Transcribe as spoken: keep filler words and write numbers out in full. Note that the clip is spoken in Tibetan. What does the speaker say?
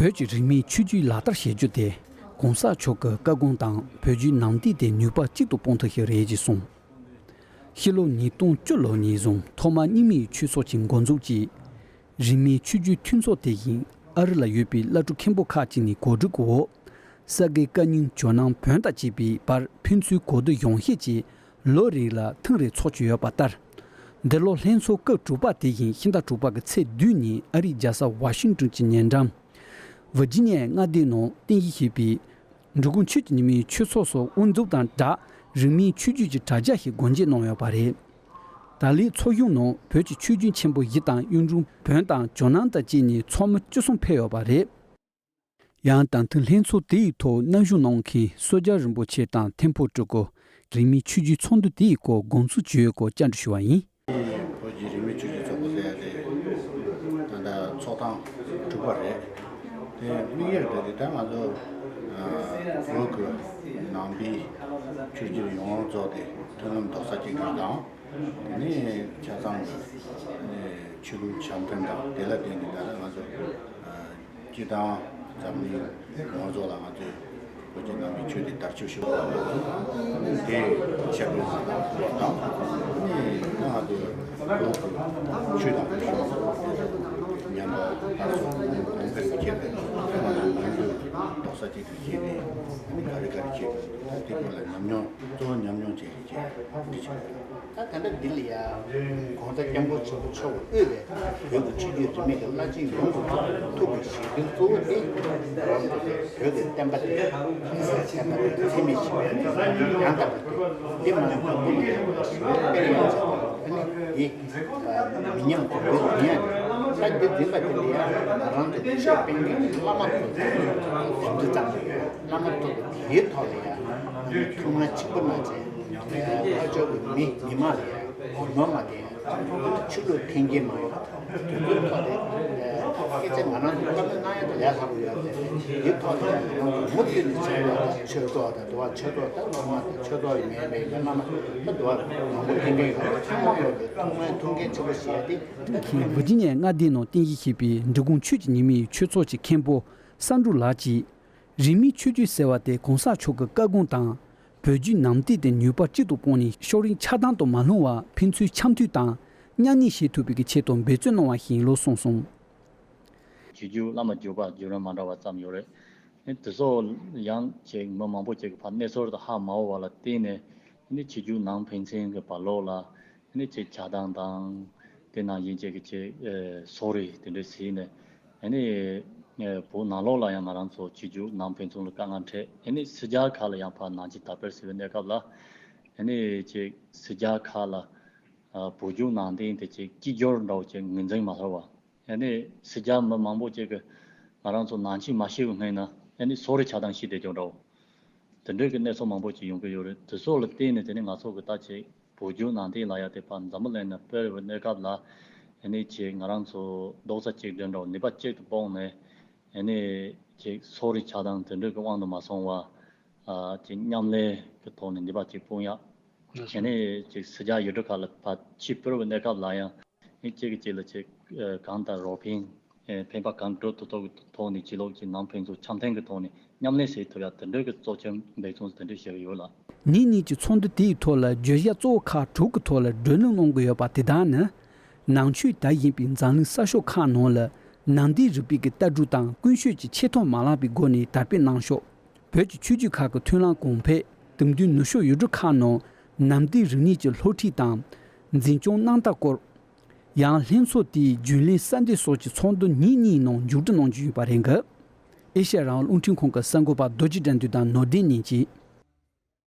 བོད་ཀྱི་རིས་མེད་ཆོས་བརྒྱུད་ལག་བསྟར་བྱེད་རྒྱུ་དེ་གོང་ས་མཆོག་གི་བཀའ་དགོངས་དང་བོད་བརྒྱུད་ནང་བསྟན་དེ་ནུས་པ་གཅིག་ཏུ་སྤུངས་ཐུབ་ཞིག་རེད་ཅེས་གསུངས། ཕྱི་ལོ་ཉིས་སྟོང་བཅུ་ལོ་ནས་བཟུང་ཐོག་མར་རྙིང་མའི་ཆོས་ཚོགས་ཀྱི་འགོ་འཛུགས་ཀྱིས། རིས་མེད་ཆོས་བརྒྱུད་མཐུན་ཚོགས་དེ་བཞིན་ཨ་རི་ལ་ཡོད་པའི་བླ་སྤྲུལ་མཁན་པོ་ཁག་ཅིག་ནས་གོ་སྒྲིག་གི་འོག་ས་དགེ་བཀའ་རྙིང་ཇོ་ནང་བོན་དང་བཅས་པའི་བར་ཕན་ཚུན་གོ་བསྡུར་ཡོང་ཤེས་ཀྱིས་ལོ་རེ་ལ་ཐེངས་རེ་འཚོགས་ཀྱི་ཡོད་པ་ལྟར། འདི་ལོ་ལྷན་ཚོགས་སྐབས་དྲུག་པ་དེ་བཞིན་ཕྱི་ཟླ་དྲུག་པ་གི་ཚེས་བདུན་ཉིན་ཨ་རིའི་རྒྱལ་ས་ཝ་ཤིང་ཏོན་གྱི་ཉེ་འགྲམ། ཝི་ཇི་ནི་ཡའི་མངའ་སྡེའི་ནང་རྟེན་གཞི་བྱས་པའི། འབྲི་གུང་ཆོས་ཀྱི་ཉི་མའི་ཆོས་ཚོགས་སུ་དབུ་འཛུགས་དང་སྦྲགས་རིས་མེད་ཆོས་བརྒྱུད་ཀྱི་དྲ་རྒྱ་ཞིག་སྒོ་འབྱེད་གནང་ཡོད་པ་རེད། ད་ལོའི་ཚོགས་ཞུགས་ནང་བོད་ཀྱི་ཆོས་བརྒྱུད་ཆེན་པོ་བཞི་དང་གཡུང་དྲུང་བོན་དང་ཇོ་ནང་དང་བཅས་ནས་ཚོགས་མི་བཅུ་གསུམ་ཕེབས་ཡོད་པ་རེད། ཡང་ད་ཐེངས་ལྷན་ཚོགས་དེའི་ཐོག་མཉམ་ཞུགས་གནང་མཁན་སོ་སྐྱ་རིན་པོ་ཆེ་དང་ཐེམ་ཕོ་སྤྲུལ་སྐུ། རིས་མེད་ཆོས་བརྒྱུད་ཚོགས་འདུ་དེའི་སྐོར་དགོངས་ཚུལ་ཅི་ཡོད་སྐོར་བཅར་འདྲི་ཞུས་པ་ཡིན། བོད་ཀྱི་རིས་མེད་ཆོས་བརྒྱུད་ཚོགས་པ་ཟེར་ཡ་དེ་ད་ལྟ་ཚོགས་ཐེངས་དྲུག་པ་རེད། དེ་དམིགས་ཡུལ་དེ་དེ་ད་ང་ཚོ་བོད་ཀྱི་ནང་པའི་ཆོས་བརྒྱུད་ཡོངས་རྫོགས་དེ་མཐུན་ལམ་རྡོག་རྩ་གཅིག་སྒྲིལ་དང་། དེ་ནས་ཆ་ཚང་གི་ཆོས་ལུགས་འཆམ་མཐུན་དང་དེ་ལ་བརྟེན་ནས་ད་ལྟ་ང་ཚོ་སྤྱི་བཏང་འཛམ་གླིང་ཡོངས་རྫོགས་ལ་ང་ཚོས་བོད་ཀྱི་ནང་པའི་ཆོས་དེ་དར་ཁྱབ་ཞུ་བ་དང་དེ་ཁྱབ་སྤེལ་དང་དེ་ནས་ང་ཚོས་བོད་ཀྱི་ཆོས་དང་ཉམས་པ་སླར་གསོ་གོང་འཕེལ་གྱི་ཆེད་དུ་ང་ཚོ་མཉམ་དུ་རྡོག་རྩ་གཅིག་ཏུ་བྱས་ཏེ་ག་རེ་ག་རེ་བྱེད་དགོས་དེ་སྐོར་ལ་ཉམས་མྱོང་གཙོ་བོ་ཉམས་མྱོང་བྱེད་ཀྱི་ཆེད་འདི་བྱེད་དགོས། ད་ད་ལྟ་འདི་ལ་ཡ་གོང་ས་སྐྱབས་མགོན་ཆེན་པོ་མཆོག་དབུས་པའི་བོད་ཀྱི་ཆོས་བརྒྱུད་རིས་མེད་ཀྱི་བླ་ཆེན་ཡོངས་ཀྱི་ཐུགས་ཀྱི་བཞེད་དོན་གཙོ་བོ་དེ་རང་གི་བོད་ཀྱི་བསྟན་པ་དེ་བསྟན་པ་དེ་འཚེ་མེད་ཞི་བའི་ཡང་དག་པའི་དེ་མ་ཡིན་པ་ཀུན་ལ་ཡོད་པ་ཞིག་དཔེ་ཡོད་ཚད་ཨ་ནི་འདི་མི་ཉམས་གོང་འཕེལ་མི་ཉམས་ད་འདི་འཛིན་པ་དེ་ལ་ཡ་ང་རང་གི་ཆོས་སྤེལ་མཁན་བླ་མ་ཚོ་དེ་འདྲ་ཙམ་ཡོད། བླ་མ་ཚོ་དེའི་ཐོག་ལ་ཡ་ཐུགས་སྣང་གཅིག་པུ་གནང་བྱས་ཕར་ཕྱོགས་ཀྱི་མི་མི་མང་ལ་ཡ་ངོ་མ་དེ་ཆོས་ལུགས་འཐེན་འཁྱེར་མ་ཡོང་དེ་ཚོའི་ཐོག་ལ་སྐད་ཆ་ང་རང་ཚོ་བཀའ་མོལ་གནང་ཡ་དེ་ལས་སླ་པོ་ཡོད་དེ་འདིའི་ཐོག་ལ་ཡ་ང་རང་ཚོ་མུ་མཐུད་ནས་བྱས་པ་ཆོས་ཚོགས་དང་འདུལ་བ་ཆོས་ཚོགས་དང་བླ་མ་དང་ཆོས་ཚོགས་ཡིན་མིན་མིན་བླ་མ་དང་འདུལ་བ་མང་པོ་འཐེན་མཁན་ཡོད་པ་ཚང་མ་ཡོད་པའི་ཐུགས་སྨོན་ཐུགས་འགན་ཆེན་པོ་བཞེས་ཏེ། ད་ཁྱེད་ཝི་ཇི་ནི་ཡའི་མངའ་སྡེའི་ནང་རྟེན་གཞི་བྱས་པའི་འབྲི་གུང་ཆོས་ཀྱི་ཉི་མའི་ཆོས་ཚོགས་ཀྱི་མཁན་པོ་བསམ་འགྲུབ་ལགས་ཀྱིས། རིས་མེད་ཆོས་བརྒྱུད་ཟེར་བ་དེ་གོང་ས་མཆོག་གི་བཀའ་དགོངས་དང་། བོད་བརྒྱུད་ནང་བསྟན་དེ་ནུས་པ་གཅིག་ཏུ་སྤུངས་ནས་ཕྱོགས་རིས་ཆགས་སྡང་དུ་མ་ལྷུང་བར་ཕན་ཚུན་འཆམ་མཐུན་དང་མཉམ་གནས་བྱེད་ཐུབ་པའི་ཆེད་དུ་འབད་བརྩོན་གནང་བ་ཞིག་ཡིན་ལུགས་གསུངས་སོང་། བྱེད་རྒྱུ་བླ་མ་བརྒྱུད་པ་བརྒྱུད་རིམ་མ་འདྲ་བ་ཙམ་ཡོད་རེད། ཨེ་དེ་ཚོ་ཡང་ཅིག་མི་མང་པོ་ཅིག་གི་ཕར་གནས་ཚུལ་དང་ཧ་མ་གོ་བ་ལ་བརྟེན་ནས་ཨེ་ནི་བྱེད་རྒྱུ་ནང་ཕན་ཚུན་གྱི་བར་ལོགས་ལ་ཨེ་ནི་ཅིག་ཆགས་སྡང་དང་དེ་ནང་བཞིན་ཅིག་གི་ཅིག་ཨེ་སོ་རེ་དེ་འདྲ་ཟིན་ནས་ཨེ་ནི་ཨེ་བོད་ནང་ལོགས་ལ་ཡང་ང་རང་ཚོ་བྱེད་རྒྱུ་ནང་ཕན་ཚུན་ལ་དཀའ་ངལ་འཕྲད་ཨེ་ནི་སྲིད་རྒྱལ་ཁག་ལ་ཡང་ཕར་ནང་ཆེན་དར་སྤེལ་ཟེར་བའི་གནས་སྐབས་ལ་ཨེ་ནི་ཅིག་སྲིད་རྒྱལ་ཁག་ལ་ཨ་བོད་བརྒྱུད་ནང་བསྟན་དེ་ཅིག་གཅིག་གྱུར་འདྲ་བོ་ཅིག་ངོས་འཛིན་མ་ཐུབ་པ། ཨ་ནི་སྲིད་རྒྱལ་མི་མང་པོ་ཅིག་གིས་ང་རང་ཚོ་ནང་ཆེན་མ་ཤེས་པའི་སྔོན་ན་ཨ་ནི་སོ་རེ་ཆགས་སྡང་ཤི་བསྡད་ཀྱང་འདྲ་བོ། དེ་འདྲའི་གི་གནས་ཚུལ་མང་པོ་ཅིག་ཡོང་གི་ཡོད་རེད། དེ་ཚོ་ལ་བརྟེན་ནས་དེ་ནི་ང་ཚོ་གི་ད་ཅིག་བོད་བརྒྱུད་ནང་བསྟན་ལབ་ཡ་དེ་ཕར་འཛམ་བུ་གླིང་ནང་སྤེལ་བའི་གནས་སྐབས་ལ་ཨ་ནི་ཅིག་ང་རང་ཚོ་རྡོག་རྩ་གཅིག་སྒྲིལ་འདྲ་བོ་ནུས་པ་གཅིག་ཏུ་སྤུངས་ནས་ཨ་ནི་ཅིག་སོ་རེ་ཆགས་སྡང་དེ་འདྲའི་གི་དབང་དུ་མ་སོང་བ་ཨ་ཅིག་མཉམ་ལས་གི་ཐོག་ནས་ནུས་པ་གཅིག་སྤུངས་ཡ། ཨ་ནི་ཅིག་སྲིད་རྒྱལ་ཡུལ་གྲུ་ཁག་ལ་ཕར་ཆིབས་བསྒྱུར་བའི་གནས་སྐབས་ལ་ཡང་། ཨེ་གཅིག་གིས་གཅིག་ལ་ཅིག་ཨེ་གང་ལྟར་རོགས་ཕན། ཨེ་ཕན་པ་གང་འགྲུབ་ཐུབ་ཐུབ་ཀྱི་ཐོག་ནས་ཕྱི་ལོགས་ཀྱི་ནང་ཕན་ཚུན་འཆམ་མཐུན་གྱི་ཐོག་ནས་མཉམ་ལས་བྱེད་ཐུབ་ཡ་དེ་འདྲའི་གི་གཙོ་ཆེན་འབད་བརྩོན་དེ་འདྲ་བྱེད་ཀྱི་ཡོད་ལ། ཉིན་གཉིས་ཀྱི་ཚོགས་འདུ་དེའི་ཐོག་ལ་བརྗོད་བྱ་གཙོ་བོ་ཁག་དྲུག་གི་ཐོག་ལ་བགྲོ་གླེང་གནང་གི་ཡོད་པ་དེ་དག་ནི། ནང་ཆོས་དར་བཞིན་པའི་འཛམ་གླིང་ས་ཕྱོགས་ཁག་ནང་ལ་ནང་བསྟན་རིག་པའི་གི་ལྟ་གྲུབ་དང་ཀུན་སྤྱོད་ཀྱི་ཆེ་མཐོང་མ་བརླག་པའི་སྒོ་ནས་དར་སྤེལ་གནང་ཕྱོགས། བོད་ཀྱི་ཆོས་བརྒྱུད་ཁག་གི་མཐུན་ལམ་གོང་འཕེལ། དེང་དུས་ནུབ་ཕྱོགས་ཡུལ་གྲུ་ཁག་ནང་ནང་བསྟན་རིག་གནས་ཀྱི་སློབ་ཁྲིད་དང་། འཛིན་སྐྱོང་གནང་སྟངས་སྐོར། ཡང་ལྷན་ཚོགས་དེའི་རྒྱུན་ལས་གསར་འདེམས་སོགས་ཀྱི་ཚོགས་འདུ་ཉིན་གཉིས་ནང་མཇུག་སྒྲིལ་གནང་རྒྱུ་ཡོད་པ་རེད་འདུག་ཨེ་ཤ་ཡ་རང་དབང་རླུང་འཕྲིན་ཁང་གི་གསར་འགོད་པ་རྡོ་རྗེ་དགྲ་འདུལ་དང་ནོར་ལྡན་གཉིས་ཀྱིས་